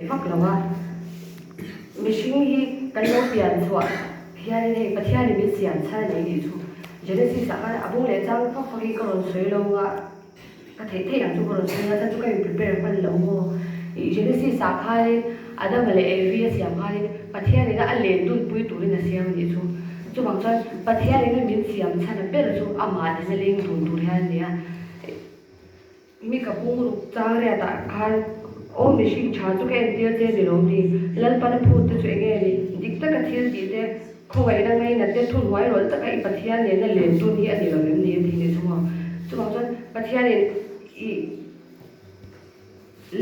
Vak lo a, mihring hi kan lo pian chhuah hianin hei Pathianin min siam chhan a nei tih chu Genesis ah khan a bung leh chang fak fak in ka rawn sawi lo a, ka theih theih ang chu ka rawn sawi a, chhan chu ka in prepare hman lo maw. Ih Genesis ah khanin Adama leh Evi a siam khanin Pathianin a len dun pui turin a siam a nih chu. Chuvang chuan Pathianin a min siam chhan a ber chu amah nena leng dun tur hian a ni a. Mi ka pung ruk chang riatah khan aw mihring tha chu ka entir che ni lo ni? Lalpana phut te chu enge ni? Dik taka thil tih te, khawngaihna ngainat te, thuhnuai rawlh taka i Pathian nena len tun hi a ni lo em ni? a ti ni chunga. Chuvang chuan Pathianin i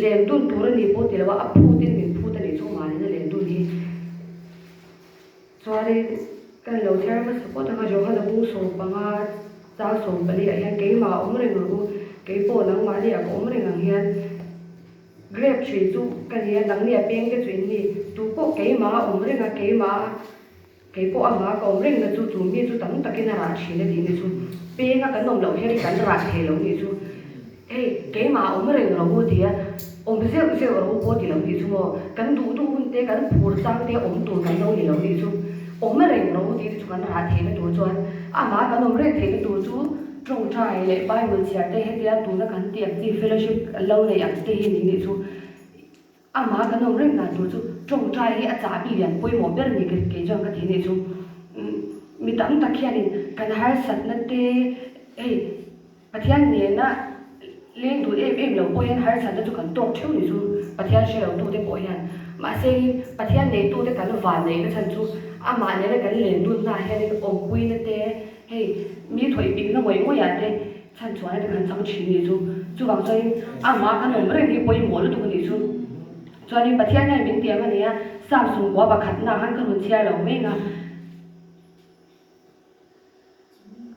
len dun tur a ni pawh ti lo a, a phutin min phut a nih chu mahni na len dun hi. Chuanin kan lo chhiar hmasa phawt ang a, Johana bung 15 chang 14 ah hian keimah a awm reng ang u, keipawh nangmahni ah ka awm reng ang hian grape hrui chu ka ni a, nangni a peng te chu in ni, tupawh keimah a awm reng a, keimah a keipawh amah ka awm reng na chu chu mi chu tam takin a rah thin a tih ni chu, peng a kan awm loh hian kan rah thei lo nih chu. Hei, keimah awm reng ro u tia, awm zeuh zeuh ro pawh ti lo nih chu maw? Kan duh duh hun te, kan phur chang te awm tur kan lo ni lo nih chu. Awm reng ro u tih te chu kan rah theihna tur chuan amah kan awm reng theihna tur chu tawngtai leh Bible chhiar te hetia tuna kan tih ang chi fellowship lo neih ang te hi ni nih chu. Amah kan awm reng dan tur chu tawngtai hi a chahbi lian pawimawh ber ni kei chuan ka ti nih chu. Mi tam tak hianin kan harsatna te hei, Pathian nena leng duh em em lo pawh hian harsatna chu kan tawk theuh ni chu Pathian hre lo tute pawh hian. Mahse in Pathian neitute kan van neihna chhan chu amah nena kan len dunna ah hianin awmpuina te hei mi thawih pikna ngawih ngawih ah te chhan chhuahna te kan chang thin ni chu. Chuvang chuanin amah kan awm reng hi pawimawh lutuk a nih chu. Chuanin Pathian hian min tiam a nia Psalm sungkua pakhatna ah khan ka rawn chhiar lo mai ang a.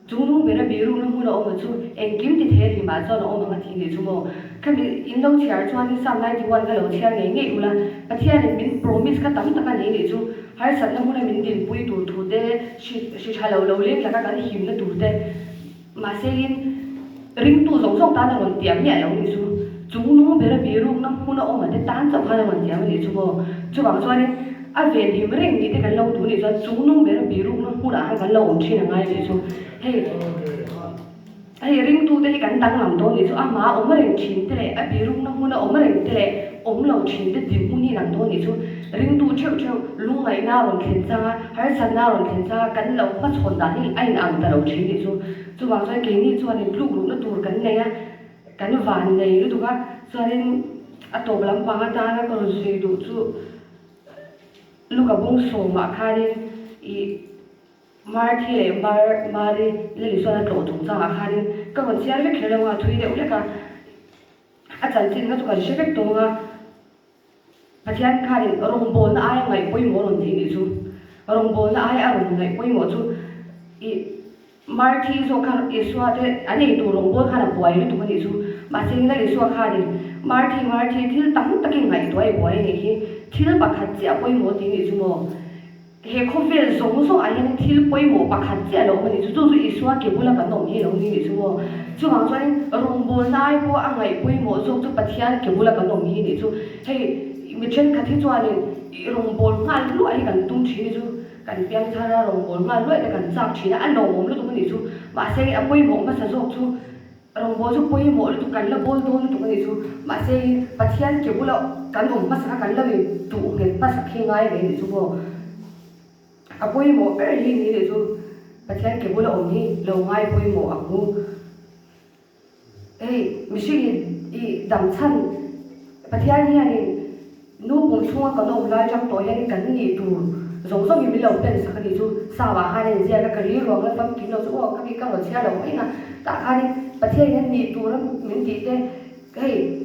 Chung nung bera birukna hmun a awm a chu engkim ti thei a hlimah chuan a awm ang a tih nih chu maw? Khami in lo chhiar chuanin Psalm 91 kha lo chhiar ngei ngei ula, Pathianin min promise kha tam tak a nei nih chu, harsatna hmuna min dinpui tur thu te, hri hri tha lo lo leng laka kan himna tur te, mahse in ringtu zawng zawng tan a rawn tiam miah lo nih chu, chung nung bera birukna hmun a awm a te tan chauh khan a rawn tiam a nih chu maw? Chuvang chuanin. A venhim reng ni te kan lo duh nih chuan chung nung ber birukna hmunah khan kan lo awm thin a ngai nih chu. Hei hei ringtu te hi kan danglam dawn nih chu amah awm reng thin te leh a birukna hmuna awm reng te leh awm lo thin te dinhmun hi lang dawn nih chu. Ringtu theuh theuh lungngaihna a rawn thlen chang a, harsatna a rawn thlen chang a, kan lo hmachhawn dan hi a inang ta lo thin nih chu. Chuvang chuan keini chuanin tluk luhna tur kan nei a, kan van nei lutuk a, chuanin a tawp lampang atana ka rawn sawi duh chu. Luka bung sawmah khanin ih Marthi leh Mar Mari Lali chuan a tlawh chungchangah khanin ka rawn chhiar vek kher lo a, thui deuh hlek a, a chanchin kha chu kan hre vek tawng a, Pathian khanin rawngbawlna aia ngaih pawimawh a rawn nei nih chu, rawngbawlna aia a rawn ngaih pawimawh chu ih Marthi zawk kha Isua te an ei tur rawngbawl khan a buai lutuk a nih chu. Mahse Lal Isua khanin, Marthi, Marthi, thil tam takin ngaihtuah i buai a nih hi. Thil pakhat chiah pawimawh tih nih chu maw? He khawvel zawng zawng ah hianin thil pawimawh pakhat chiah lo awm a nih chu. Chu chu Isua ke bula kan awm hi lo ni nih chu maw? Chuvang chuanin rawngbawlna ai pawh a ngaih pawimawh zawk chu Pathian ke bula kan awm hi nih chu. Hei mi thenkhat hi chuanin rawngbâwl nghal luah hi kan tum thin hi chu. Kan piang thar a rawngbâwl nghal luaih te kan châk thin a, a lawmawm lutuk a nih chu. Mahse a pawimawh hmasa zawk chu rawngbâwl chu pawimawh lutuk kan la bawl dawn lutuk a nih chu. Mahse Pathian ke bula kan awm hmasa kha kan lo in duh nghet hmasa khi ngai ve a nih chu maw. A pawimawh ber hi ni nih chu Pathian ke bula awm hi lo ngai pawimawh ang u. Hei mihringin i dam chhan Pathian hianin nu pum chhunga kan awm lai tang tawh hianin kan nih tur zawng zawngin min lo pen sak a nih chu. Sava khan a inziak a, ka rilru ang la famkim lo chu aw ka mi ka rawn chhiar lo mai ang a, tah khanin Pathianin a nih tura min tih te hei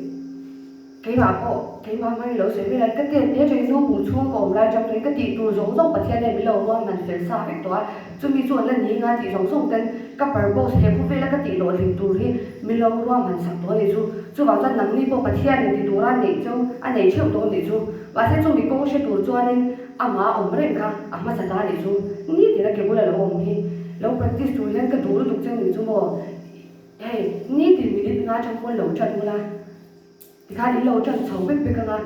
Keimah pawh, keimah hmangin lo sawi mai a, ka tet te atangin nu pum chhung ka awm lai atang turin ka tih tur zawng zawng Pathian hian min lo rual hman fel sa vek tawh a, chumi chu an la ni nga tih zawng zawng ten ka purpose he khawvela ka tih hlawhtlin tur hi min lo rual hman sak tawh a nih chu. Chuvang chuan nangni pawh Pathianin ti tura neih chu a nei theuh tawh a nih chu. Mahse chumi kawng hre tur chuanin amah a awm reng kha a hmasa ta a nih chu. Nitin a ke bula lo awm hi lo practice tur hian ka duh lutuk che nih chu maw. Hei, nitin minute nga atang pawn lo tan ula. Tikhan in lo tan chho vek vek ang a.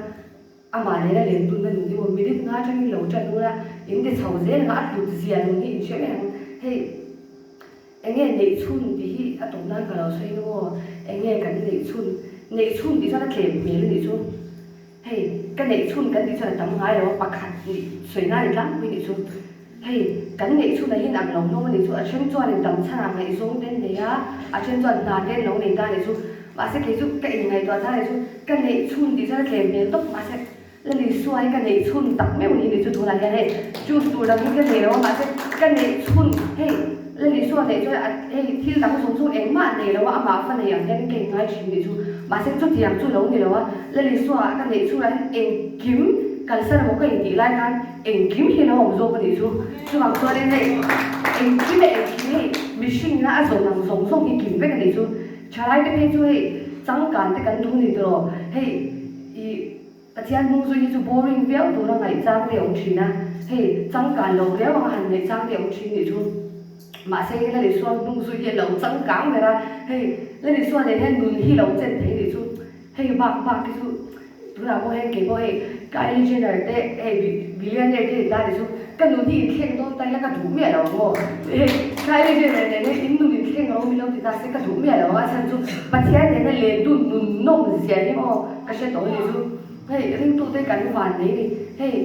Amah nena len tunna nun hi maw minute nga atangin lo tan ula, in ti chho zel anga a hlut zia nun hi in hre mai ang. Hei enge neih chhun tih hi a tawp nan ka lo sawi in aw, enge kan neih chhun, neih chhun tih chuan a tlem hmel a nih chu. Hei ka neih chhun kan tih chuan a tam ngai lo a, pakhat nih sawi nan i tlangpui nih chu. Hei kan neih chhun a in ang lo hlawm a nih chu, a then chuan in dam chhan ah ngaihzawng te an nei a, a then chuan hna te an lo nei ta a nih chu. Mahse kei chu ka inngaihtuah ta a nih chu, ka neih chhun tih chuan a tlem hmel tawp mahse Lalisua hi ka neih chhun tak meuh ni nih chu tunah hian hei choose tur dang hi ka nei lo a mahse ka neih chhun hei Lalisua neih chuan a hei thil dang zawng zawng engmah nei lo a amah fa nei ang hian ka inngai thin nih chu mahse chutiang chu lo ni lo a Lalisua ka neih chhunah hian engkim kalsan emaw ka intih lai khan engkim hi lo awm zawk a nih chu chuvang chuanin hei engkim leh engkim hei mihring ina a zawn ang zawng zawng hi kim vek a nih chu thalai te phei chu hei changkan te kan duh a ni tawh hei ih Pathian hnung zui hi chu boring viau tura ngaih chang te awm thin a, hei changkan lo riau anga han ngaih chang te awm thin nih chu. Mahse hei Lalisua hnung zui hi a lo changkang ber a, hei Lalisua nen hian nun hi lo chen thei nih chu. Hei bak bak hi chu tunah pawh hian kei pawh hei Kylie Jenner te hei billionaire te ta nih chu ka nun hi inthleng dawn ta ila ka duh miah lo ang aw. Hei Kylie Jenner nen hian in nun inthleng ro min lo ti ta se ka duh miah lo ang a chhan chu Pathian nena len dun nun nawm zia hi maw Ka hre tawh anih chu, hei ringtute kan van nei ni, hei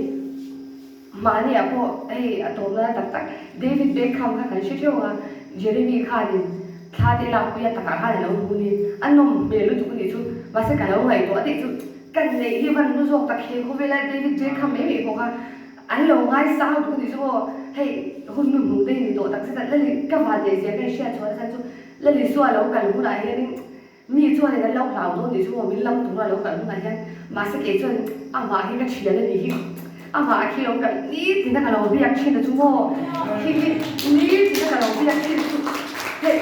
mahniah pawh hei a tawp nana tak tak David Beckham kha kan hre theuh a, Jeremy khanin thla te lakpui a takah khan a lo hmu ni, a nawm hmel lutuk anih chu, mahse ka lo ngaihtuah tih chu ka neih hi van hlu zawk tak he khawvela David Beckham mai mai pawh kha an lo ngaisang lutuk anih chu aw, hei hun hnu hmuh te hi ni tawh tak zet a, Lali ka van neih zia ka inhriat chhuah na chhan chu Lalisua lo kal hunah hianin Mi chuanin an lo hlau dawn tih chu maw min lam tura lo kal hunah hian mahse kei chuan amah hi ka thian a nih hi, amah khi lo kal nitin a ka lo biak thin a chu maw khi hi nitin a ka lo biak thin chu hei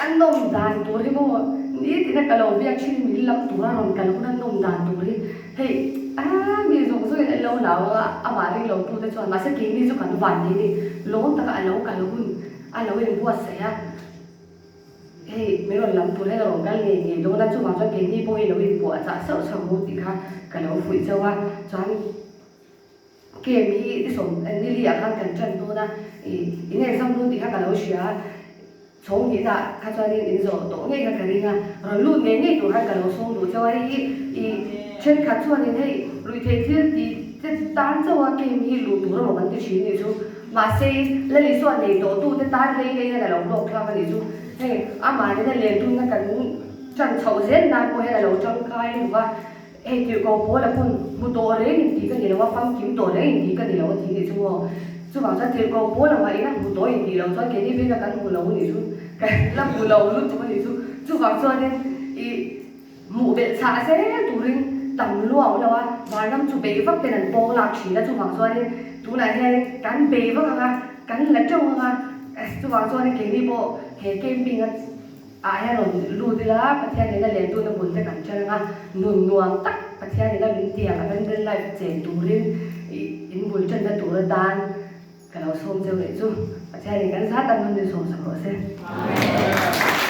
a nawm dan tur hi maw nitin a ka lo biak thin hi min lam tura rawn kal hun a nawm dan tur hi hei aa mi zawng zawngin an lo hlau anga amah ring lo tute chuan mahse keini chu kan van nei ni lawm taka a lo kal hun a lo inbuatsaih a. Hei, min rawn lam tur hian a rawn kal ngei ngei dawn a, chuvang chuan keini pawh hi lo inbuah chah sauh sauh maw tih kha ka lo fuih chauh a, chuan game hi ni sawm nili ah khan kan tan dawn a, ih in exam dawn tih kha ka lo hria a, chhawng hnihna kha chuanin in zawh tawh ngei kha ka ring a, rawn lut ngei ngei tur khan ka lo sawm duh chauh a, hei hi ih thenkhat chuanin hei ruihtheih thil tih te tan chauh a game hi luh tur emaw kan ti thin nih chu. Mahse, Lalisua nei tawhtute tan hlei hlei hian a lo hlawk thlak a nih chu. Hei, amah nena lendunna kan ṭan chhoh zel nan pawh hian a lo ṭangkai luh a. Hei, tirhkoh Paula pawn hmu tawh reng intih ka ni lo a, famkim tawh reng intih ka ni lo a ti nih chu maw. Chuvang chuan tirhkoh Paula mah ina hmu tawh intih loh chuan keini vena kan hmu lo a nih chu, kan la hmu lo lutuk a nih chu. Chuvang chuanin ih. Hmuh belh chhah zel turin tam luau lo a, vanram chu bei vak ten an pawng lak thin a, chuvang chuanin tunah hianin kan bei vak ang a, kan la teuh ang a, chuvang chuanin keini pawh he camping a ah hian rawn lut ila Pathian nena len tuna bul te kan ṭan ang a, nun nuam tak Pathian nena min tiang abundant life chen turin ih in bul ṭanna tur atan ka lo sawm cheu leh chu Pathianin kan zat a nun in sawm sak rawh se. Amen.